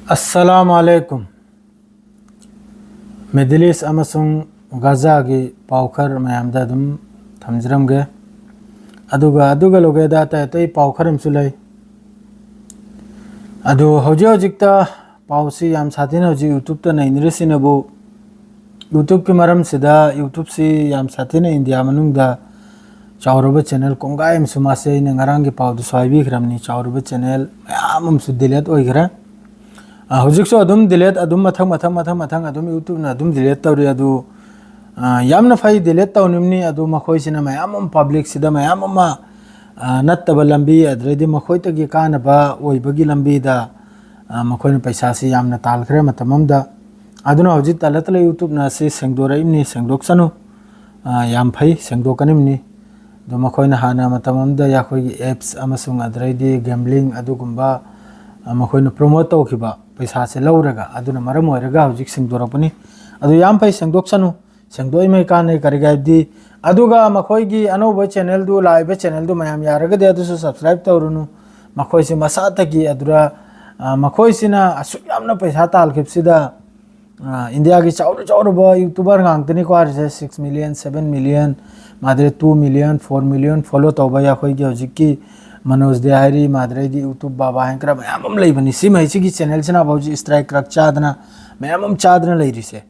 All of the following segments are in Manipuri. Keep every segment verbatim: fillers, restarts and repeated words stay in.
ꯑꯁꯂꯥꯃꯨ ꯑꯂꯥꯏꯀꯨꯝ꯫ ꯃꯤꯗꯜ ꯏꯁ ꯑꯃꯁꯨꯡ ꯒꯥꯖꯥꯒꯤ ꯄꯥꯎ ꯈꯔ ꯃꯌꯥꯝꯗ ꯑꯗꯨꯝ ꯊꯝꯖꯔꯝꯒꯦ꯫ ꯑꯗꯨꯒ ꯑꯗꯨꯒ ꯂꯣꯏꯒꯦꯗ ꯑꯇꯩ ꯑꯇꯩ ꯄꯥꯎ ꯈꯔ ꯑꯃꯁꯨ ꯂꯩ꯫ ꯑꯗꯨ ꯍꯧꯖꯤꯛ ꯍꯧꯖꯤꯛꯇ ꯄꯥꯎꯁꯤ ꯌꯥꯝ ꯁꯥꯊꯤꯅ ꯍꯧꯖꯤꯛ YouTube-ꯇ ꯅꯩꯅꯔꯤꯁꯤꯅꯕꯨ, YouTube-ꯀꯤ ꯃꯔꯝꯁꯤꯗ, YouTube-ꯁꯤ ꯌꯥꯝ ꯁꯥꯊꯤꯅ ꯏꯟꯗꯤꯌꯥ ꯃꯅꯨꯡꯗ ꯆꯥꯎꯔꯕ ꯆꯦꯅꯦꯜ ꯀꯣꯡꯒꯥꯏ ꯑꯃꯁꯨ, ꯃꯥꯁꯦ ꯑꯩꯅ ꯉꯔꯥꯡꯒꯤ ꯄꯥꯎꯗꯁꯨ ꯍꯥꯏꯕꯤꯈ꯭ꯔꯕꯅꯤ, ꯆꯥꯎꯔꯕ ꯆꯦꯅꯦꯜ ꯃꯌꯥꯝ ꯑꯃꯁꯨ ꯗꯤꯂꯦꯠ ꯑꯣꯏꯈ꯭ꯔꯦ꯫ ꯑ, ꯍꯧꯖꯤꯛꯁꯨ ꯑꯗꯨꯝ ꯗꯤꯂꯦꯠ ꯑꯗꯨꯝ ꯃꯊꯪ ꯃꯊꯪ ꯃꯊꯪ ꯃꯊꯪ ꯑꯗꯨꯝ YouTube-ꯅ ꯑꯗꯨꯝ ꯗꯤꯂꯦꯠ ꯇꯧꯔꯤ꯫ ꯑꯗꯨ, ꯑ, ꯌꯥꯝꯅ ꯐꯩ, ꯗꯤꯂꯦꯠ ꯇꯧꯅꯤꯡꯕꯅꯤ꯫ ꯑꯗꯨ ꯃꯈꯣꯏꯁꯤꯅ ꯃꯌꯥꯝ ꯑꯃ ꯄꯕ꯭ꯂꯤꯛꯁꯤꯗ ꯃꯌꯥꯝ ꯑꯃ, ꯑ, ꯅꯠꯇꯕ ꯂꯝꯕꯤ, ꯑꯗꯨꯗꯩꯗꯤ ꯃꯈꯣꯏꯗꯒꯤ ꯀꯥꯟꯅꯕ ꯑꯣꯏꯕꯒꯤ ꯂꯝꯕꯤꯗ, ꯑ, ꯃꯈꯣꯏꯅ ꯄꯩꯁꯥꯁꯤ ꯌꯥꯝꯅ ꯇꯥꯜꯈ꯭ꯔꯦ ꯃꯇꯝ ꯑꯃꯗ꯫ ꯑꯗꯨꯅ ꯍꯧꯖꯤꯛ ꯇꯂ ꯇꯂ YouTube-ꯅ ꯑꯁꯤ ꯁꯦꯡꯗꯣꯔꯛꯏꯕꯅꯤ, ꯁꯦꯡꯗꯣꯛꯆꯅꯨ꯫ ꯑ, ꯌꯥꯝ ꯐꯩ, ꯁꯦꯡꯗꯣꯛꯀꯅꯤꯕꯅꯤ꯫ ꯑꯗꯣ ꯃꯈꯣꯏꯅ ꯍꯥꯟꯅ ꯃꯇꯝ ꯑꯃꯗ ꯑꯩꯈꯣꯏꯒꯤ apps ꯑꯃꯁꯨꯡ ꯑꯗꯨꯗꯩꯗꯤ gambling ꯑꯗꯨꯒꯨꯝꯕ, ꯑ, ꯃꯈꯣꯏꯅ promote ꯇꯧꯈꯤꯕ ꯄꯩꯁꯥꯁꯦ ꯂꯧꯔꯒ, ꯑꯗꯨꯅ ꯃꯔꯝ ꯑꯣꯏꯔꯒ ꯍꯧꯖꯤꯛ ꯁꯦꯡꯗꯣꯔꯛꯄꯅꯤ꯫ ꯑꯗꯨ ꯌꯥꯝ ꯐꯩ, ꯁꯦꯡꯗꯣꯛꯁꯅꯨ, ꯁꯦꯡꯗꯣꯛꯏꯉꯩ ꯀꯥꯟꯅꯩ꯫ ꯀꯔꯤꯒꯤ ꯍꯥꯏꯕꯗꯤ, ꯑꯗꯨꯒ ꯃꯈꯣꯏꯒꯤ ꯑꯅꯧꯕ ꯆꯦꯅꯦꯜꯗꯨ, ꯂꯥꯛꯏꯕ ꯆꯦꯅꯦꯜꯗꯨ ꯃꯌꯥꯝ ꯌꯥꯔꯒꯗꯤ ꯑꯗꯨꯁꯨ subscribe ꯇꯧꯔꯨꯅꯨ꯫ ꯃꯈꯣꯏꯁꯦ ꯃꯁꯥꯇꯒꯤ ꯑꯗꯨꯗ, ꯑ, ꯃꯈꯣꯏꯁꯤꯅ ꯑꯁꯨꯛ ꯌꯥꯝꯅ ꯄꯩꯁꯥ ꯇꯥꯜꯈꯤꯕꯁꯤꯗ, ꯑ, ꯏꯟꯗꯤꯌꯥꯒꯤ ꯆꯥꯎꯔ ꯆꯥꯎꯔꯕ YouTuber ꯉꯥꯛꯇꯅꯤꯀꯣ ꯍꯥꯏꯔꯤꯁꯦ, six million, seven million, ꯃꯥꯗ꯭ꯔꯦ two million, four million follow ꯇꯧꯕ ꯑꯩꯈꯣꯏꯒꯤ ꯍꯧꯖꯤꯛꯀꯤ ꯃꯅꯣꯖ ꯗꯦ ꯍꯥꯏꯔꯤ, ꯃꯥꯗ꯭ꯔꯦꯗꯤ YouTube ꯕꯥꯕꯥ ꯍꯥꯏꯅ ꯈꯔ ꯃꯌꯥꯝ ꯑꯃ ꯂꯩꯕꯅꯤ꯫ ꯁꯤꯃꯩꯁꯤꯒꯤ ꯆꯦꯅꯦꯜꯁꯤꯅ ꯍꯧꯖꯤꯛ strike ꯀ꯭ꯔꯛ ꯆꯥꯗꯅ ꯃꯌꯥꯝ ꯑꯃ ꯆꯥꯗꯅ ꯂꯩꯔꯤꯁꯦ꯫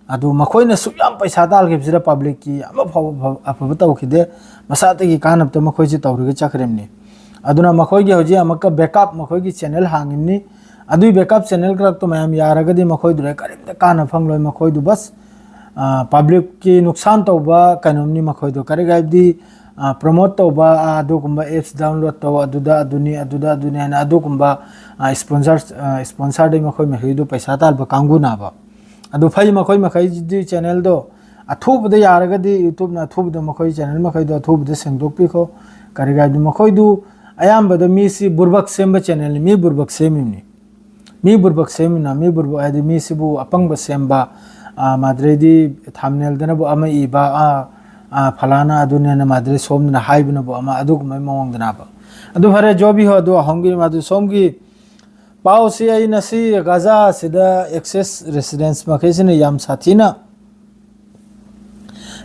ꯑꯗꯨ ꯃꯈꯣꯏꯅ ꯁꯨꯛ ꯌꯥꯝ ꯄꯩꯁꯥ ꯇꯥꯜꯈꯤꯕꯁꯤꯗ ꯄꯕ꯭ꯂꯤꯛꯀꯤ ꯑꯃ ꯐꯥꯎꯕ ꯑꯐꯕ ꯇꯧꯈꯤꯗꯦ꯫ ꯃꯁꯥꯗꯒꯤ ꯀꯥꯟꯅꯕꯇ ꯃꯈꯣꯏꯁꯤ ꯇꯧꯔꯒ ꯆꯠꯈ꯭ꯔꯤꯕꯅꯤ꯫ ꯑꯗꯨꯅ ꯃꯈꯣꯏꯒꯤ ꯍꯧꯖꯤꯛ ꯑꯃꯨꯛꯀ backup ꯃꯈꯣꯏꯒꯤ ꯆꯦꯅꯦꯜ ꯍꯥꯡꯉꯤꯕꯅꯤ꯫ ꯑꯗꯨꯒꯤ backup ꯆꯦꯅꯦꯜ ꯈꯔꯛꯇꯣ ꯃꯌꯥꯝ ꯌꯥꯔꯒꯗꯤ ꯃꯈꯣꯏꯗꯨꯗ ꯀꯔꯤꯝꯇ ꯀꯥꯟꯅꯕ ꯐꯪꯂꯣꯏ꯫ ꯃꯈꯣꯏꯗꯨ ꯕꯁ, ꯑ, ꯄꯕ꯭ꯂꯤꯛꯀꯤ ꯅꯨꯡꯁꯥꯟ ꯇꯧꯕ ꯀꯩꯅꯣꯝꯅꯤ ꯃꯈꯣꯏꯗꯣ꯫ ꯀꯔꯤꯒꯤ ꯍꯥꯏꯕꯗꯤ, ꯑ, promote ꯇꯧꯕ, ꯑ, ꯑꯗꯨꯒꯨꯝꯕ apps download ꯇꯧ, ꯑꯗꯨꯗ ꯑꯗꯨꯅꯤ, ꯑꯗꯨꯗ ꯑꯗꯨꯅꯤ ꯍꯥꯏꯅ ꯑꯗꯨꯒꯨꯝꯕ, ꯑ, sponsor, ꯑ, sponsorꯗꯒꯤ ꯃꯈꯣꯏ ꯃꯈꯩꯗꯨ ꯄꯩꯁꯥ ꯇꯥꯟꯕ ꯀꯥꯡꯕꯨꯅꯦꯕ꯫ ꯑꯗꯨ ꯐꯩ, ꯃꯈꯣꯏ ꯃꯈꯩꯗꯤ ꯆꯦꯅꯦꯜꯗꯣ ꯑꯊꯨꯕꯗ ꯌꯥꯔꯒꯗꯤ YouTube-ꯅ ꯑꯊꯨꯕꯗ ꯃꯈꯣꯏ ꯆꯦꯅꯦꯜ ꯃꯈꯩꯗꯣ ꯑꯊꯨꯕꯗ ꯁꯦꯡꯗꯣꯛꯄꯤꯈꯣ꯫ ꯀꯔꯤꯒꯤ ꯍꯥꯏꯕꯗꯤ ꯃꯈꯣꯏꯗꯨ ꯑꯌꯥꯝꯕꯗ ꯃꯤꯁꯤ ꯕꯨꯔꯕꯛ ꯁꯦꯝꯕ ꯆꯦꯅꯦꯜꯅꯤ, ꯃꯤ ꯕꯨꯔꯕꯛ ꯁꯦꯝꯃꯤꯕꯅꯤ꯫ ꯃꯤ ꯕꯨꯔꯕꯛ ꯁꯦꯝꯃꯤꯅ, ꯃꯤ ꯕꯨꯔꯕꯛ ꯍꯥꯏꯗꯤ ꯃꯤꯁꯤꯕꯨ ꯑꯄꯪꯕ ꯁꯦꯝꯕ, ꯑ, ꯃꯥꯗ꯭ꯔꯦꯗꯤ thumbnailꯗꯅꯕꯨ ꯑꯃ ꯏꯕ, ꯑ, ꯑ, ꯐꯂꯥꯅ ꯑꯗꯨꯅꯦꯅ ꯃꯥꯗ꯭ꯔꯦ ꯁꯣꯝꯗꯅ ꯍꯥꯏꯕꯅꯕꯨ ꯑꯃ, ꯑꯗꯨꯒꯨꯝꯕꯒꯤ ꯃꯑꯣꯡꯗꯅꯦꯕ꯫ ꯑꯗꯨ ꯐꯔꯦ, ꯖꯣꯕꯤ ꯍꯣ, ꯑꯗꯨ ꯑꯍꯣꯝꯒꯤ ꯃꯗꯨ ꯁꯣꯝꯒꯤ ꯄꯥꯎꯁꯤ ꯑꯩ ꯉꯁꯤ ꯒꯥꯖꯥ ꯑꯁꯤꯗ ꯑꯦꯛꯁꯦꯁ ꯔꯦꯁꯤꯗꯦꯟꯁ ꯃꯈꯩꯁꯤꯅ ꯌꯥꯝ ꯁꯥꯊꯤꯅ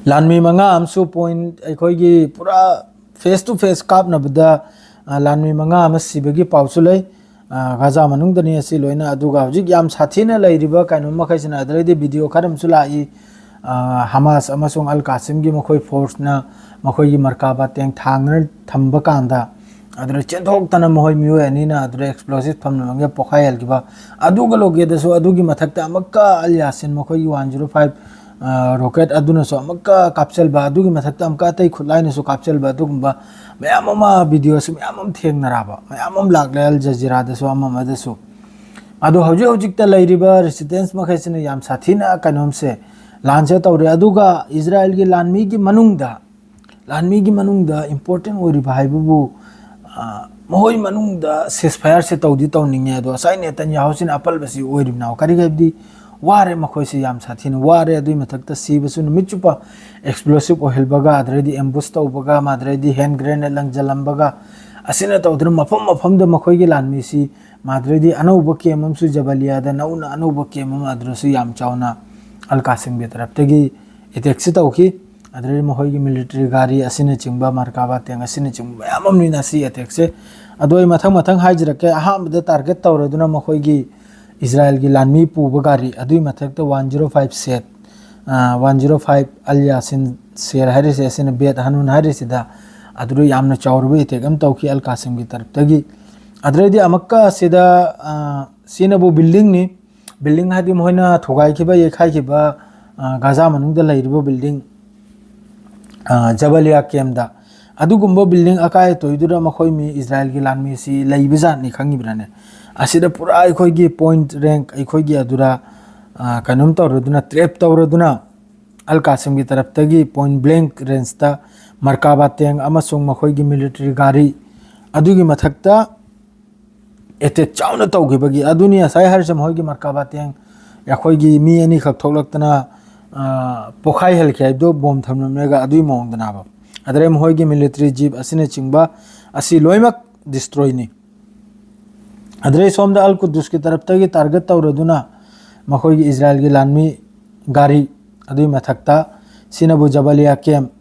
ꯂꯥꯟꯃꯤ ꯃꯉꯥ ꯑꯃꯁꯨ ꯄꯣꯏꯟ ꯑꯩꯈꯣꯏꯒꯤ ꯄꯨꯔꯥ ꯐꯦꯁ ꯇꯨ ꯐꯦꯁ ꯀꯥꯞꯅꯕꯗ, ꯑ, ꯂꯥꯟꯃꯤ ꯃꯉꯥ ꯑꯃ ꯁꯤꯕꯒꯤ ꯄꯥꯎꯁꯨ ꯂꯩ꯫ ꯑ, ꯒꯥꯖꯥ ꯃꯅꯨꯡꯗꯅꯤ ꯑꯁꯤ ꯂꯣꯏꯅ꯫ ꯑꯗꯨꯒ ꯍꯧꯖꯤꯛ ꯌꯥꯝ ꯁꯥꯊꯤꯅ ꯂꯩꯔꯤꯕ ꯀꯩꯅꯣ ꯃꯈꯩꯁꯤꯅ, ꯑꯗꯨꯗꯩꯗꯤ ꯚꯤꯗꯤꯑꯣ ꯈꯔ ꯑꯃꯁꯨ ꯂꯥꯛꯏ꯫ ꯑ, ꯍꯃꯥꯁ ꯑꯃꯁꯨꯡ ꯑꯜ ꯀꯥꯁꯤꯝꯒꯤ ꯃꯈꯣꯏ ꯐꯣꯔꯁꯅ ꯃꯈꯣꯏꯒꯤ ꯃꯔꯀꯥꯕꯥ ꯇꯦꯡ ꯊꯥꯡꯗꯨꯅ ꯊꯝꯕ ꯀꯥꯟꯗ, ꯑꯗꯨꯗ ꯆꯦꯟꯊꯣꯛꯇꯅ ꯃꯈꯣꯏ ꯃꯤꯑꯣꯏ ꯑꯅꯤꯅ ꯑꯗꯨꯗ ꯑꯦꯛꯁꯄ꯭ꯂꯣꯁꯤꯞ ꯊꯝꯂꯝꯃꯒ ꯄꯣꯈꯥꯏꯍꯟꯈꯤꯕ꯫ ꯑꯗꯨꯒ ꯂꯣꯀꯦꯗꯁꯨ ꯑꯗꯨꯒꯤ ꯃꯊꯛꯇ ꯑꯃꯨꯛꯀ ꯑꯜ ꯌꯥꯁꯤꯟ ꯃꯈꯣꯏꯒꯤ ꯋꯥꯟ ꯖꯤꯔꯣ ꯐꯥꯏꯚ, ꯑ, ꯔꯣꯀꯦꯠ ꯑꯗꯨꯅꯁꯨ ꯑꯃꯨꯛꯀ ꯀꯥꯞꯁꯤꯟꯕ, ꯑꯗꯨꯒꯤ ꯃꯊꯛꯇ ꯑꯃꯨꯛꯀ ꯑꯇꯩ ꯈꯨꯠꯂꯥꯏꯅꯁꯨ ꯀꯥꯞꯁꯤꯟꯕ, ꯑꯗꯨꯒꯨꯝꯕ ꯃꯌꯥꯝ ꯑꯃ ꯚꯤꯗꯤꯑꯣꯁꯤ ꯃꯌꯥꯝ ꯑꯃ ꯊꯦꯡꯅꯔꯛꯑꯕ, ꯃꯌꯥꯝ ꯑꯃ ꯂꯥꯛꯂꯦ ꯑꯜ ꯖꯖꯤꯔꯥꯗꯁꯨ ꯑꯃ ꯑꯃꯗꯁꯨ꯫ ꯑꯗꯣ ꯍꯧꯖꯤꯛ ꯍꯧꯖꯤꯛꯇ ꯂꯩꯔꯤꯕ ꯔꯦꯁꯤꯗꯦꯟꯁ ꯃꯈꯩꯁꯤꯅ ꯌꯥꯝ ꯁꯥꯊꯤꯅ ꯀꯩꯅꯣꯝꯁꯦ, ꯂꯥꯟꯁꯦ ꯇꯧꯔꯦ꯫ ꯑꯗꯨꯒ ꯏꯖꯔꯥꯌꯦꯜꯒꯤ ꯂꯥꯟꯃꯤꯒꯤ ꯃꯅꯨꯡꯗ, ꯂꯥꯟꯃꯤꯒꯤ ꯃꯅꯨꯡꯗ ꯏꯝꯄꯣꯔꯇꯦꯟ ꯑꯣꯏꯔꯤꯕ ꯍꯥꯏꯕꯕꯨ, ꯑ, ꯃꯈꯣꯏ ꯃꯅꯨꯡꯗ ꯁꯤꯁꯐꯥꯌꯔꯁꯦ ꯇꯧꯗꯤ ꯇꯧꯅꯤꯡꯉꯦ, ꯑꯗꯣ ꯉꯁꯥꯏ ꯅꯦꯇꯟꯌꯥꯍꯨꯁꯤꯅ ꯑꯄꯜꯕꯁꯤ ꯑꯣꯏꯔꯤꯕꯅ ꯀꯔꯤꯒꯤ ꯍꯥꯏꯕꯗꯤ ꯋꯥꯔꯦ, ꯃꯈꯣꯏꯁꯤ ꯌꯥꯝ ꯁꯥꯊꯤꯅ ꯋꯥꯔꯦ꯫ ꯑꯗꯨꯒꯤ ꯃꯊꯛꯇ ꯁꯤꯕꯁꯨ ꯅꯨꯃꯤꯠ ꯆꯨꯞꯄ ꯑꯦꯛꯁꯄ꯭ꯂꯣꯁꯤꯞ ꯑꯣꯏꯍꯜꯂꯒ, ꯑꯗꯨꯗꯩꯗꯤ ꯑꯦꯝꯕꯨꯁ ꯇꯧꯕꯒ, ꯃꯥꯗꯨꯗꯩꯗꯤ ꯍꯦꯟ ꯒ꯭ꯔꯦꯅꯦꯗ ꯂꯪꯁꯤꯜꯂꯝꯕꯒ, ꯑꯁꯤꯅ ꯇꯧꯗꯅ ꯃꯐꯝ ꯃꯐꯝꯗ ꯃꯈꯣꯏꯒꯤ ꯂꯥꯟꯃꯤꯁꯤ, ꯃꯥꯗꯨꯗꯩꯗꯤ ꯑꯅꯧꯕ ꯀꯦꯝ ꯑꯃꯁꯨ ꯖꯕꯂꯤꯌꯥꯗ ꯅꯧꯅ ꯑꯅꯧꯕ ꯀꯦꯝ ꯑꯃ ꯑꯗꯨꯗꯁꯨ ꯌꯥꯝ ꯆꯥꯎꯅ ꯑꯜ ꯀꯥꯁꯤꯝꯒꯤ ꯇꯔꯞꯇꯒꯤ ꯑꯦꯇꯦꯛꯁꯤ ꯇꯧꯈꯤ꯫ ꯑꯗꯨꯗꯩ ꯃꯈꯣꯏꯒꯤ ꯃꯤꯂꯤꯇꯔꯤ ꯒꯥꯔꯤ ꯑꯁꯤꯅꯆꯤꯡꯕ, ꯃꯔꯀꯥꯕꯥ ꯇꯦꯡ ꯑꯁꯤꯅꯆꯤꯡꯕ ꯃꯌꯥꯝ ꯑꯃꯅꯤꯅ ꯑꯁꯤ ꯑꯦꯇꯦꯛꯁꯦ꯫ ꯑꯗꯣ ꯑꯩ ꯃꯊꯪ ꯃꯊꯪ ꯍꯥꯏꯖꯔꯛꯀꯦ꯫ ꯑꯍꯥꯟꯕꯗ ꯇꯥꯔꯒꯦꯠ ꯇꯧꯔꯗꯨꯅ ꯃꯈꯣꯏꯒꯤ ꯏꯖꯔꯥꯌꯦꯜꯒꯤ ꯂꯥꯟꯃꯤ ꯄꯨꯕ ꯒꯥꯔꯤ, ꯑꯗꯨꯒꯤ ꯃꯊꯛꯇ one zero five set, one zero five ꯑꯜ ꯌꯥꯁꯤꯟ ꯁꯦꯜ ꯍꯥꯏꯔꯤꯁꯦ, ꯑꯁꯤꯅ ꯕꯦꯠ ꯍꯅꯨꯟ ꯍꯥꯏꯔꯤꯁꯤꯗ, ꯑꯗꯨꯗ ꯌꯥꯝꯅ ꯆꯥꯎꯔꯕ ꯑꯦꯇꯦꯛ ꯑꯃ ꯇꯧꯈꯤ ꯑꯜ ꯀꯥꯁꯤꯝꯒꯤ ꯇꯔꯞꯇꯒꯤ꯫ ꯑꯗꯨꯗꯩꯗꯤ ꯑꯃꯨꯛꯀ ꯑꯁꯤꯗ, ꯑ, ꯁꯤꯅꯕꯨ ꯕꯤꯜꯗꯤꯡꯅꯤ꯫ ꯕꯤꯜꯗꯤꯡ ꯍꯥꯏꯗꯤ ꯃꯈꯣꯏꯅ ꯊꯨꯒꯥꯏꯈꯤꯕ, ꯌꯩꯈꯥꯏꯈꯤꯕ, ꯑ, ꯒꯥꯖꯥ ꯃꯅꯨꯡꯗ ꯂꯩꯔꯤꯕ ꯕꯤꯜꯗꯤꯡ, ꯑ, ꯖꯕꯂꯤꯌꯥ ꯀꯦꯝꯗ꯫ ꯑꯗꯨꯒꯨꯝꯕ ꯕꯤꯜꯗꯤꯡ ꯑꯀꯥꯏ ꯑꯇꯣꯏꯗꯨꯗ ꯃꯈꯣꯏ ꯃꯤ ꯏꯖꯔꯥꯌꯦꯜꯒꯤ ꯂꯥꯟꯃꯤꯁꯤ ꯂꯩꯕ ꯖꯥꯠꯅꯤ, ꯈꯪꯉꯤꯕ꯭ꯔꯥꯅꯦ? ꯑꯁꯤꯗ ꯄꯨꯔꯥ ꯑꯩꯈꯣꯏꯒꯤ ꯄꯣꯏꯟꯠ ꯔꯦꯡꯛ ꯑꯩꯈꯣꯏꯒꯤ ꯑꯗꯨꯗ, ꯑ, ꯀꯩꯅꯣꯝ ꯇꯧꯔꯗꯨꯅ, ꯇ꯭ꯔꯦꯞ ꯇꯧꯔꯗꯨꯅ, ꯑꯜ ꯀꯥꯁꯤꯝꯒꯤ ꯇꯔꯞꯇꯒꯤ ꯄꯣꯏꯟꯠ ꯕ꯭ꯂꯦꯡꯛ ꯔꯦꯟꯖꯇ ꯃꯔꯀꯥꯕꯥ ꯇꯦꯡ ꯑꯃꯁꯨꯡ ꯃꯈꯣꯏꯒꯤ ꯃꯤꯂꯤꯇꯔꯤ ꯒꯥꯔꯤ ꯑꯗꯨꯒꯤ ꯃꯊꯛꯇ ꯑꯦꯇꯦꯛ ꯆꯥꯎꯅ ꯇꯧꯈꯤꯕꯒꯤ, ꯑꯗꯨꯅꯤ ꯉꯁꯥꯏ ꯍꯥꯏꯔꯤꯁꯦ, ꯃꯈꯣꯏꯒꯤ ꯃꯔꯀꯥꯕꯥ ꯇꯦꯡ ꯑꯩꯈꯣꯏꯒꯤ ꯃꯤ ꯑꯅꯤꯈꯛ ꯊꯣꯛꯂꯛꯇꯅ, ꯑ, ꯄꯣꯈꯥꯏꯍꯜꯂꯛꯈꯤ ꯍꯥꯏꯕꯗꯨ, ꯕꯣꯝ ꯊꯝꯂꯝꯂꯒ ꯑꯗꯨꯒꯤ ꯃꯑꯣꯡꯗꯅꯦꯕ꯫ ꯑꯗꯨꯗꯩ ꯃꯈꯣꯏꯒꯤ ꯃꯤꯂꯤꯇꯔꯤ ꯖꯤꯞ ꯑꯁꯤꯅꯆꯤꯡꯕ ꯑꯁꯤ ꯂꯣꯏꯅꯃꯛ ꯗꯤꯁꯇ꯭ꯔꯣꯏꯅꯤ꯫ ꯑꯗꯩ ꯁꯣꯝꯗ ꯑꯜ ꯀꯨꯗꯨꯁꯀꯤ ꯇꯔꯞꯇꯒꯤ target ꯇꯧꯔꯗꯨꯅ ꯃꯈꯣꯏꯒꯤ ꯏꯖꯔꯥꯏꯜꯒꯤ ꯂꯥꯟꯃꯤ ꯒꯥꯔꯤ, ꯑꯗꯨꯒꯤ ꯃꯊꯛꯇ ꯁꯤꯅꯕꯨ ꯖꯕꯂꯤꯌꯥ camp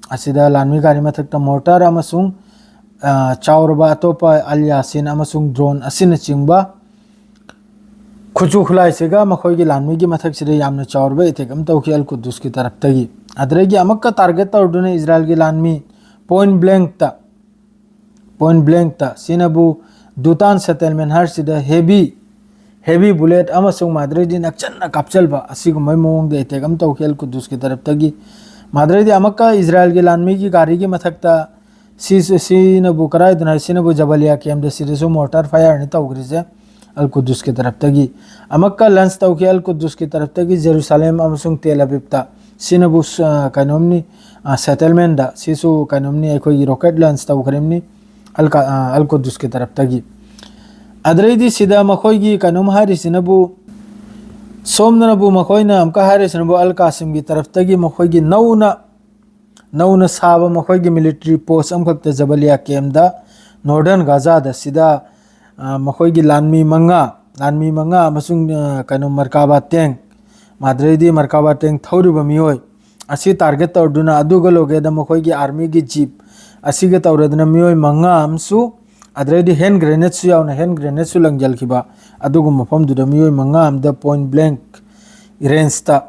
ꯑꯁꯤꯗ ꯂꯥꯟꯃꯤ ꯒꯥꯔꯤ ꯃꯊꯛꯇ mortar ꯑꯃꯁꯨꯡ, ꯑ, ꯆꯥꯎꯔꯕ ꯑꯇꯣꯞꯄ ꯑꯜ ꯌꯥꯁꯤꯟ ꯑꯃꯁꯨꯡ drone ꯑꯁꯤꯅꯆꯤꯡꯕ ꯈꯨꯠꯁꯨ ꯈꯨꯠꯂꯥꯏꯁꯤꯒ ꯃꯈꯣꯏꯒꯤ ꯂꯥꯟꯃꯤꯒꯤ ꯃꯊꯛꯁꯤꯗ ꯌꯥꯝꯅ ꯆꯥꯎꯔꯕ attack ꯑꯃ ꯇꯧꯈꯤ ꯑꯜ ꯀꯨꯗꯨꯁꯀꯤ ꯇꯔꯞꯇꯒꯤ꯫ ꯑꯗꯨꯗꯒꯤ ꯑꯃꯨꯛꯀ target ꯇꯧꯔꯗꯨꯅ ꯏꯖꯔꯥꯏꯜꯒꯤ ꯂꯥꯟꯃꯤ point blankꯇ, point blankꯇ ꯁꯤꯅꯕꯨ ꯗꯨꯇꯥꯟ settlement ꯍꯥꯏꯔꯤꯁꯤꯗ heavy, heavy bullet ꯑꯃꯁꯨꯡ ꯃꯥꯗ꯭ꯔꯩꯗꯤ ꯅꯛꯆꯟꯅ ꯀꯥꯞꯆꯜꯕ ꯑꯁꯤꯒꯨꯝꯕꯒꯤ ꯃꯑꯣꯡꯗ attack ꯑꯃ ꯇꯧꯈꯤ ꯑꯜ ꯀꯨꯗꯨꯁꯀꯤ ꯇꯔꯞꯇꯒꯤ꯫ ꯃꯥꯗ꯭ꯔꯩꯗꯤ ꯑꯃꯨꯛꯀ ꯏꯖꯔꯥꯏꯜꯒꯤ ꯂꯥꯟꯃꯤꯒꯤ ꯒꯥꯔꯤꯒꯤ ꯃꯊꯛꯇ ꯁꯤ-, ꯁꯤꯅꯕꯨ ꯀꯗꯥꯏꯗꯅꯣ ꯍꯥꯏ, ꯁꯤꯅꯕꯨ ꯖꯕꯂꯤꯌꯥ campꯗ, ꯁꯤꯗꯁꯨ mortar fireꯅꯤ ꯇꯧꯈ꯭ꯔꯤꯁꯦ ꯑꯜ ꯀꯨꯗꯨꯁꯀꯤ ꯇꯔꯞꯇꯒꯤ꯫ ꯑꯃꯨꯛꯀ launch ꯇꯧꯈꯤ ꯑꯜ ꯀꯨꯗꯨꯁꯀꯤ ꯇꯔꯞꯇꯒꯤ ꯖꯦꯔꯨꯁꯥꯂꯦꯝ ꯑꯃꯁꯨꯡ ꯇꯦꯜ ꯑꯕꯤꯕꯇ꯫ ꯁꯤꯅꯕꯨ ꯁ-, ꯑ, ꯀꯩꯅꯣꯝꯅꯤ, ꯑ, settlementꯗ꯫ ꯁꯤꯁꯨ ꯀꯩꯅꯣꯝꯅꯤ, ꯑꯩꯈꯣꯏꯒꯤ rocket launch ꯇꯧꯈ꯭ꯔꯤꯕꯅꯤ ꯑꯜ ꯀ-, ꯑ, ꯑꯜ ꯀꯨꯗꯨꯁꯀꯤ ꯇꯔꯞꯇꯒꯤ꯫ ꯑꯗꯨꯗꯩꯗꯤ ꯁꯤꯗ ꯃꯈꯣꯏꯒꯤ ꯀꯩꯅꯣꯝ ꯍꯥꯏꯔꯤꯁꯤꯅꯕꯨ, ꯁꯣꯝꯗꯅꯕꯨ ꯃꯈꯣꯏꯅ ꯑꯃꯨꯛꯀ ꯍꯥꯏꯔꯤꯁꯤꯅꯕꯨ ꯑꯜ ꯀꯥꯁꯤꯝꯒꯤ ꯇꯔꯞꯇꯒꯤ ꯃꯈꯣꯏꯒꯤ ꯅꯧꯅ, ꯅꯧꯅ ꯁꯥꯕ ꯃꯈꯣꯏꯒꯤ military post ꯑꯃꯈꯛꯇ ꯖꯕꯂꯤꯌꯥ campꯗ, northern ꯒꯥꯖꯥꯗ, ꯁꯤꯗ, ꯑ, ꯃꯈꯣꯏꯒꯤ ꯂꯥꯟꯃꯤ ꯃꯉꯥ, ꯂꯥꯟꯃꯤ ꯃꯉꯥ ꯑꯃꯁꯨꯡ, ꯑ, ꯀꯩꯅꯣ, ꯃꯔꯀꯥꯕꯥ tank, ꯃꯥꯗ꯭ꯔꯩꯗꯤ ꯃꯔꯀꯥꯕꯥ tank ꯊꯧꯔꯤꯕ ꯃꯤꯑꯣꯏ ꯑꯁꯤ target ꯇꯧꯗꯨꯅ, ꯑꯗꯨꯒ ꯂꯣꯒꯦꯗ ꯃꯈꯣꯏꯒꯤ armyꯒꯤ jeep ꯑꯁꯤꯒ ꯇꯧꯔꯗꯨꯅ ꯃꯤꯑꯣꯏ ꯃꯉꯥ ꯑꯃꯁꯨ, ꯑꯗꯨꯗꯩꯗꯤ hand grenadeꯁꯨ ꯌꯥꯎꯅ, hand grenadeꯁꯨ ꯂꯪꯖꯜꯈꯤꯕ꯫ ꯑꯗꯨꯒꯨꯝꯕ ꯃꯐꯝꯗꯨꯗ ꯃꯤꯑꯣꯏ ꯃꯉꯥ ꯑꯃꯗ point blank rangeꯇ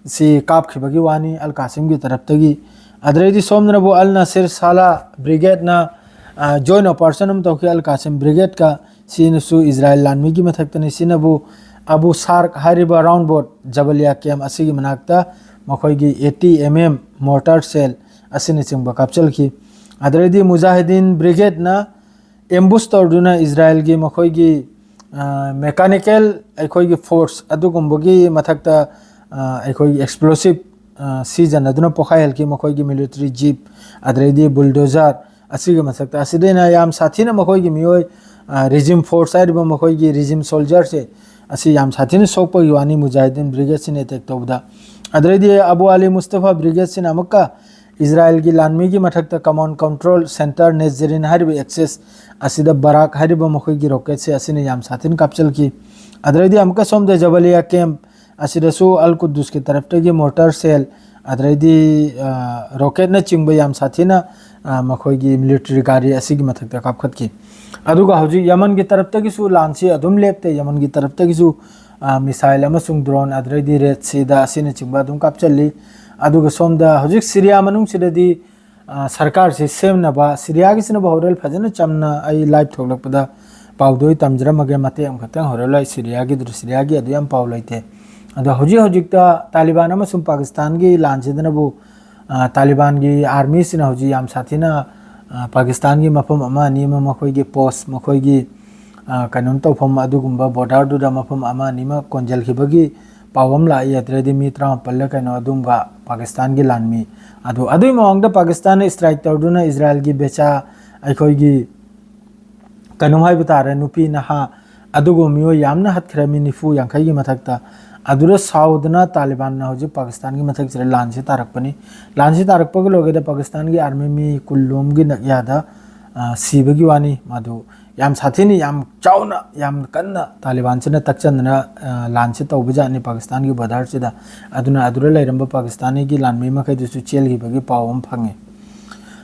ꯁꯤ ꯀꯥꯞꯈꯤꯕꯒꯤ ꯋꯥꯅꯤ ꯑꯜ ꯀꯥꯁꯤꯝꯒꯤ ꯇꯔꯞꯇꯒꯤ꯫ ꯑꯗꯨꯗꯩꯗꯤ ꯁꯣꯝꯗꯅꯕꯨ ꯑꯜ ꯅꯥꯁꯤꯔ ꯁꯥꯂꯥ brigadeꯅ, ꯑ, joint operation ꯑꯃ ꯇꯧꯈꯤ ꯑꯜ ꯀꯥꯁꯤꯝ brigadeꯀ꯫ ꯁꯤꯅꯁꯨ ꯏꯖꯔꯥꯏꯜ ꯂꯥꯟꯃꯤꯒꯤ ꯃꯊꯛꯇꯅꯤ꯫ ꯁꯤꯅꯕꯨ ꯑꯕꯨ ꯁꯥꯔꯛ ꯍꯥꯏꯔꯤꯕ round boat ꯖꯕꯂꯤꯌꯥ camp ꯑꯁꯤꯒꯤ ꯃꯅꯥꯛꯇ ꯃꯈꯣꯏꯒꯤ eighty M M mortar shell ꯑꯁꯤꯅꯆꯤꯡꯕ ꯀꯥꯞꯆꯜꯈꯤ꯫ ꯑꯗꯨꯗꯩꯗꯤ ꯃꯨꯖꯥꯍꯤꯗꯤꯟ brigadeꯅ ambush ꯇꯧꯗꯨꯅ ꯏꯖꯔꯥꯏꯜꯒꯤ ꯃꯈꯣꯏꯒꯤ, ꯑ, mechanical ꯑꯩꯈꯣꯏꯒꯤ force ꯑꯗꯨꯒꯨꯝꯕꯒꯤ ꯃꯊꯛꯇ, ꯑ, ꯑꯩꯈꯣꯏꯒꯤ explosive, ꯑ, ꯁꯤꯖꯤꯟꯅꯗꯨꯅ ꯄꯣꯈꯥꯏꯍꯜꯈꯤ ꯃꯈꯣꯏꯒꯤ military jeep, ꯑꯗꯨꯗꯩꯗꯤ bulldozer ꯑꯁꯤꯒꯤ ꯃꯊꯛꯇ꯫ ꯑꯁꯤꯗꯩꯅ ꯌꯥꯝ ꯁꯥꯊꯤꯅ ꯃꯈꯣꯏꯒꯤ ꯃꯤꯑꯣꯏ, ꯑ, regime force ꯍꯥꯏꯔꯤꯕ ꯃꯈꯣꯏꯒꯤ regime soldierꯁꯦ ꯑꯁꯤ ꯌꯥꯝ ꯁꯥꯊꯤꯅ ꯁꯣꯛꯄꯒꯤ ꯋꯥꯅꯤ ꯃꯨꯖꯥꯍꯤꯗꯤꯟ brigadeꯁꯤꯅ attack ꯇꯧꯕꯗ꯫ ꯑꯗꯨꯗꯩꯗꯤ ꯑꯕꯨ ꯑꯂꯤ ꯃꯨꯁꯇꯐꯥ brigadeꯁꯤꯅ ꯑꯃꯨꯛꯀ ꯏꯖꯔꯥꯏꯜꯒꯤ ꯂꯥꯟꯃꯤꯒꯤ ꯃꯊꯛꯇ ꯀꯃꯥꯟ ꯀꯟꯇ꯭ꯔꯣꯜ ꯁꯦꯟꯇꯔ ꯅꯦꯖꯔꯤꯟ ꯍꯥꯏꯔꯤꯕ ꯑꯦꯛꯁꯦꯁ ꯑꯁꯤꯗ ꯕꯔꯥꯛ ꯍꯥꯏꯔꯤꯕ ꯃꯈꯣꯏꯒꯤ ꯔꯣꯀꯦꯠꯁꯦ ꯑꯁꯤꯅ ꯌꯥꯝ ꯁꯥꯊꯤꯅ ꯀꯥꯞꯆꯜꯈꯤ꯫ ꯑꯗꯨꯗꯩꯗꯤ ꯑꯃꯨꯛꯀ ꯁꯣꯝꯗ ꯖꯕꯂꯤꯌꯥ ꯀꯦꯝꯞ ꯑꯁꯤꯗꯁꯨ ꯑꯜ ꯀꯨꯗꯨꯁꯀꯤ ꯇꯔꯞꯇꯒꯤ ꯃꯣꯔꯇꯔ ꯁꯦꯜ, ꯑꯗꯨꯗꯩꯗꯤ, ꯑ, ꯔꯣꯀꯦꯠꯅꯆꯤꯡꯕ ꯌꯥꯝ ꯁꯥꯊꯤꯅ, ꯑ, ꯃꯈꯣꯏꯒꯤ ꯃꯤꯂꯤꯇꯔꯤ ꯒꯥꯔꯤ ꯑꯁꯤꯒꯤ ꯃꯊꯛꯇ ꯀꯥꯞꯈꯠꯈꯤ꯫ ꯑꯗꯨꯒ ꯍꯧꯖꯤꯛ ꯌꯃꯟꯒꯤ ꯇꯔꯞꯇꯒꯤꯁꯨ ꯂꯥꯟꯁꯤ ꯑꯗꯨꯝ ꯂꯦꯞꯇꯦ꯫ ꯌꯃꯟꯒꯤ ꯇꯔꯞꯇꯒꯤꯁꯨ, ꯑ, ꯃꯤꯁꯥꯏꯜ ꯑꯃꯁꯨꯡ ꯗ꯭ꯔꯣꯟ, ꯑꯗꯨꯗꯩꯗꯤ ꯔꯦꯗ ꯁꯤꯗ ꯑꯁꯤꯅꯆꯤꯡꯕ ꯑꯗꯨꯝ ꯀꯥꯞꯆꯜꯂꯤ꯫ ꯑꯗꯨꯒ ꯁꯣꯝꯗ ꯍꯧꯖꯤꯛ ꯁꯤꯔꯤꯌꯥ ꯃꯅꯨꯡꯁꯤꯗꯗꯤ, ꯑ, ꯁꯔꯀꯥꯔꯁꯤ ꯁꯦꯝꯅꯕ, ꯁꯤꯔꯤꯌꯥꯒꯤꯁꯤꯅꯕꯨ ꯍꯣꯔꯦꯟ ꯐꯖꯅ ꯆꯝꯅ ꯑꯩ ꯂꯥꯏꯚ ꯊꯣꯛꯂꯛꯄꯗ ꯄꯥꯎꯗꯣ ꯑꯩ ꯇꯝꯖꯔꯝꯃꯒꯦ, ꯃꯇꯦꯛ ꯑꯃꯈꯛꯇꯪ ꯍꯧꯔꯛꯂꯣꯏ꯫ ꯁꯤꯔꯤꯌꯥꯒꯤꯗꯨ, ꯁꯤꯔꯤꯌꯥꯒꯤ ꯑꯗꯨ ꯌꯥꯝ ꯄꯥꯎ ꯂꯩꯇꯦ꯫ ꯑꯗꯣ ꯍꯧꯖꯤꯛ ꯍꯧꯖꯤꯛꯇ ꯇꯥꯂꯤꯕꯥꯟ ꯑꯃꯁꯨꯡ ꯄꯥꯀꯤꯁꯇꯥꯟꯒꯤ ꯂꯥꯟꯁꯤꯗꯅꯕꯨ, ꯑ, ꯇꯥꯂꯤꯕꯥꯟꯒꯤ ꯑꯥꯔꯃꯤꯁꯤꯅ ꯍꯧꯖꯤꯛ ꯌꯥꯝ ꯁꯥꯊꯤꯅ, ꯑ, ꯄꯥꯀꯤꯁꯇꯥꯟꯒꯤ ꯃꯐꯝ ꯑꯃ ꯑꯅꯤ ꯑꯃ, ꯃꯈꯣꯏꯒꯤ ꯄꯣꯁ, ꯃꯈꯣꯏꯒꯤ, ꯑ, ꯀꯩꯅꯣꯝ ꯇꯧꯐꯝ, ꯑꯗꯨꯒꯨꯝꯕ ꯕꯣꯔꯗꯔꯗꯨꯗ ꯃꯐꯝ ꯑꯃ ꯑꯅꯤ ꯑꯃ ꯀꯣꯟꯁꯤꯟꯈꯤꯕꯒꯤ ꯄꯥꯎ ꯑꯃ ꯂꯥꯛꯏ꯫ ꯑꯗꯨꯗꯩꯗꯤ ꯃꯤ ꯇꯔꯥꯃꯥꯄꯜꯂ ꯀꯩꯅꯣ ꯑꯗꯨꯝꯕ ꯄꯥꯀꯤꯁꯇꯥꯟꯒꯤ ꯂꯥꯟꯃꯤ꯫ ꯑꯗꯨ, ꯑꯗꯨꯒꯤ ꯃꯃꯥꯡꯗ ꯄꯥꯀꯤꯁꯇꯥꯟꯅ ꯏꯁꯇ꯭ꯔꯥꯏꯛ ꯇꯧꯗꯨꯅ ꯏꯖꯔꯥꯏꯜꯒꯤ ꯕꯦꯆꯥ, ꯑꯩꯈꯣꯏꯒꯤ ꯀꯩꯅꯣꯝ ꯍꯥꯏꯕ ꯇꯥꯔꯦ, ꯅꯨꯄꯤ ꯅꯍꯥ ꯑꯗꯨꯒꯨꯝꯕ ꯃꯤꯑꯣꯏ ꯌꯥꯝꯅ ꯍꯥꯠꯈ꯭ꯔꯦ, ꯃꯤ ꯅꯤꯐꯨ ꯌꯥꯡꯈꯩꯒꯤ ꯃꯊꯛꯇ꯫ ꯑꯗꯨꯗ ꯁꯥꯎꯗꯅ ꯇꯥꯂꯤꯕꯥꯟꯅ ꯍꯧꯖꯤꯛ ꯄꯥꯀꯤꯁꯇꯥꯟꯒꯤ ꯃꯊꯛꯁꯤꯗ ꯂꯥꯟꯁꯤ ꯇꯥꯔꯛꯄꯅꯤ꯫ ꯂꯥꯟꯁꯤ ꯇꯥꯔꯛꯄꯒ ꯂꯣꯏꯒꯗ ꯄꯥꯀꯤꯁꯇꯥꯟꯒꯤ ꯑꯥꯔꯃꯤ ꯃꯤ ꯀꯨꯟꯂꯣꯝꯒꯤ ꯅꯛꯌꯥꯗ, ꯑ, ꯁꯤꯕꯒꯤ ꯋꯥꯅꯤ꯫ ꯃꯗꯨ ꯌꯥꯝ ꯁꯥꯊꯤꯅ, ꯌꯥꯝ ꯆꯥꯎꯅ, ꯌꯥꯝ ꯀꯟꯅ ꯇꯥꯂꯤꯕꯥꯟꯁꯤꯅ ꯇꯛꯆꯟꯗꯅ, ꯑ, ꯂꯥꯟꯁꯤ ꯇꯧꯕꯖꯥꯠꯅꯤ ꯄꯥꯀꯤꯁꯇꯥꯟꯒꯤ ꯕꯣꯔꯗꯔꯁꯤꯗ꯫ ꯑꯗꯨꯅ ꯑꯗꯨꯗ ꯂꯩꯔꯝꯕ ꯄꯥꯀꯤꯁꯇꯥꯅꯤꯒꯤ ꯂꯥꯟꯃꯤ ꯃꯈꯩꯗꯨꯁꯨ ꯆꯦꯜꯈꯤꯕꯒꯤ ꯄꯥꯎ ꯑꯃ ꯐꯪꯉꯤ꯫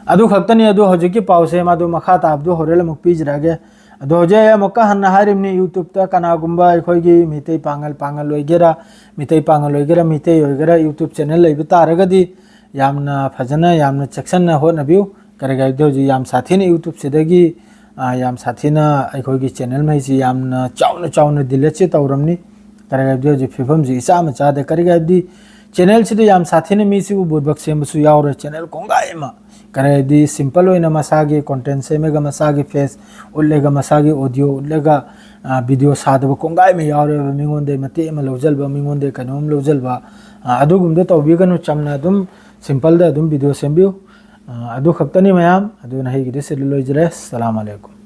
ꯑꯗꯨ ꯈꯛꯇꯅꯤ꯫ ꯑꯗꯨ ꯍꯧꯖꯤꯛꯀꯤ ꯄꯥꯎꯁꯦ ꯃꯗꯨ ꯃꯈꯥ ꯇꯥꯕꯗꯨ ꯍꯣꯔꯦꯟ ꯑꯃꯨꯛ ꯄꯤꯖꯔꯛꯑꯒꯦ꯫ ꯑꯗꯣ ꯍꯧꯖꯤꯛ ꯑꯩ ꯑꯃꯨꯛꯀ ꯍꯟꯅ ꯍꯥꯏꯔꯤꯕꯅꯤ, YouTube-ꯇ ꯀꯅꯥꯒꯨꯝꯕ ꯑꯩꯈꯣꯏꯒꯤ ꯃꯤꯇꯩ ꯄꯥꯉꯜ, ꯄꯥꯉꯜ ꯑꯣꯏꯒꯦꯔꯥ, ꯃꯤꯇꯩ ꯄꯥꯉꯜ ꯑꯣꯏꯒꯦꯔꯥ, ꯃꯤꯇꯩ ꯑꯣꯏꯒꯦꯔꯥ, YouTube channel ꯂꯩꯕ ꯇꯥꯔꯒꯗꯤ ꯌꯥꯝꯅ ꯐꯖꯅ, ꯌꯥꯝꯅ ꯆꯦꯛꯁꯤꯟꯅ ꯍꯣꯠꯅꯕꯤꯌꯨ꯫ ꯀꯔꯤꯒꯤ ꯍꯥꯏꯕꯗꯤ ꯍꯧꯖꯤꯛ ꯌꯥꯝ ꯁꯥꯊꯤꯅ YouTube-ꯁꯤꯗꯒꯤ, ꯑ, ꯌꯥꯝ ꯁꯥꯊꯤꯅ ꯑꯩꯈꯣꯏꯒꯤ channel ꯃꯩꯁꯤ ꯌꯥꯝꯅ ꯆꯥꯎꯅ, ꯆꯥꯎꯅ delete-ꯁꯤ ꯇꯧꯔꯝꯅꯤ꯫ ꯀꯔꯤꯒꯤ ꯍꯥꯏꯕꯗꯤ ꯍꯧꯖꯤꯛ ꯐꯤꯕꯝꯁꯤ ꯏꯆꯥ ꯑꯃ ꯆꯥꯗꯦ꯫ ꯀꯔꯤꯒꯤ ꯍꯥꯏꯕꯗꯤ channel-ꯁꯤꯗ ꯌꯥꯝ ꯁꯥꯊꯤꯅ ꯃꯤꯁꯤꯕꯨ ꯕꯨꯠꯕꯛ ꯁꯦꯝꯕꯁꯨ ꯌꯥꯎꯔꯦ, channel ꯀꯣꯡꯒꯥꯏ ꯑꯃ꯫ ꯀꯔꯤ ꯍꯥꯏꯗꯤ simple ꯑꯣꯏꯅ ꯃꯁꯥꯒꯤ content ꯁꯦꯝꯃꯒ, ꯃꯁꯥꯒꯤ face ꯎꯠꯂꯒ, ꯃꯁꯥꯒꯤ audio ꯎꯠꯂꯒ, ꯑ, video ꯁꯥꯗꯕ ꯀꯣꯡꯒꯥꯏ ꯑꯃ ꯌꯥꯎꯔꯦꯕ꯫ ꯃꯤꯉꯣꯟꯗ ꯃꯇꯦꯛ ꯑꯃ ꯂꯧꯁꯤꯟꯕ, ꯃꯤꯉꯣꯟꯗ ꯀꯩꯅꯣꯝ ꯂꯧꯁꯤꯟꯕ, ꯑ, ꯑꯗꯨꯒꯨꯝꯕꯗꯣ ꯇꯧꯕꯤꯒꯅꯨ꯫ ꯆꯝꯅ ꯑꯗꯨꯝ simple-ꯗ ꯑꯗꯨꯝ video ꯁꯦꯝꯕꯤꯌꯨ꯫ ꯑ, ꯑꯗꯨ ꯈꯛꯇꯅꯤ ꯃꯌꯥꯝ꯫ ꯑꯗꯨꯅ ꯑꯩꯒꯤꯗꯤ ꯁꯤꯗ ꯂꯣꯏꯖꯔꯦ꯫ ꯑꯁꯁꯂꯥꯃꯨ ꯑꯂꯥꯏꯀꯨꯝ꯫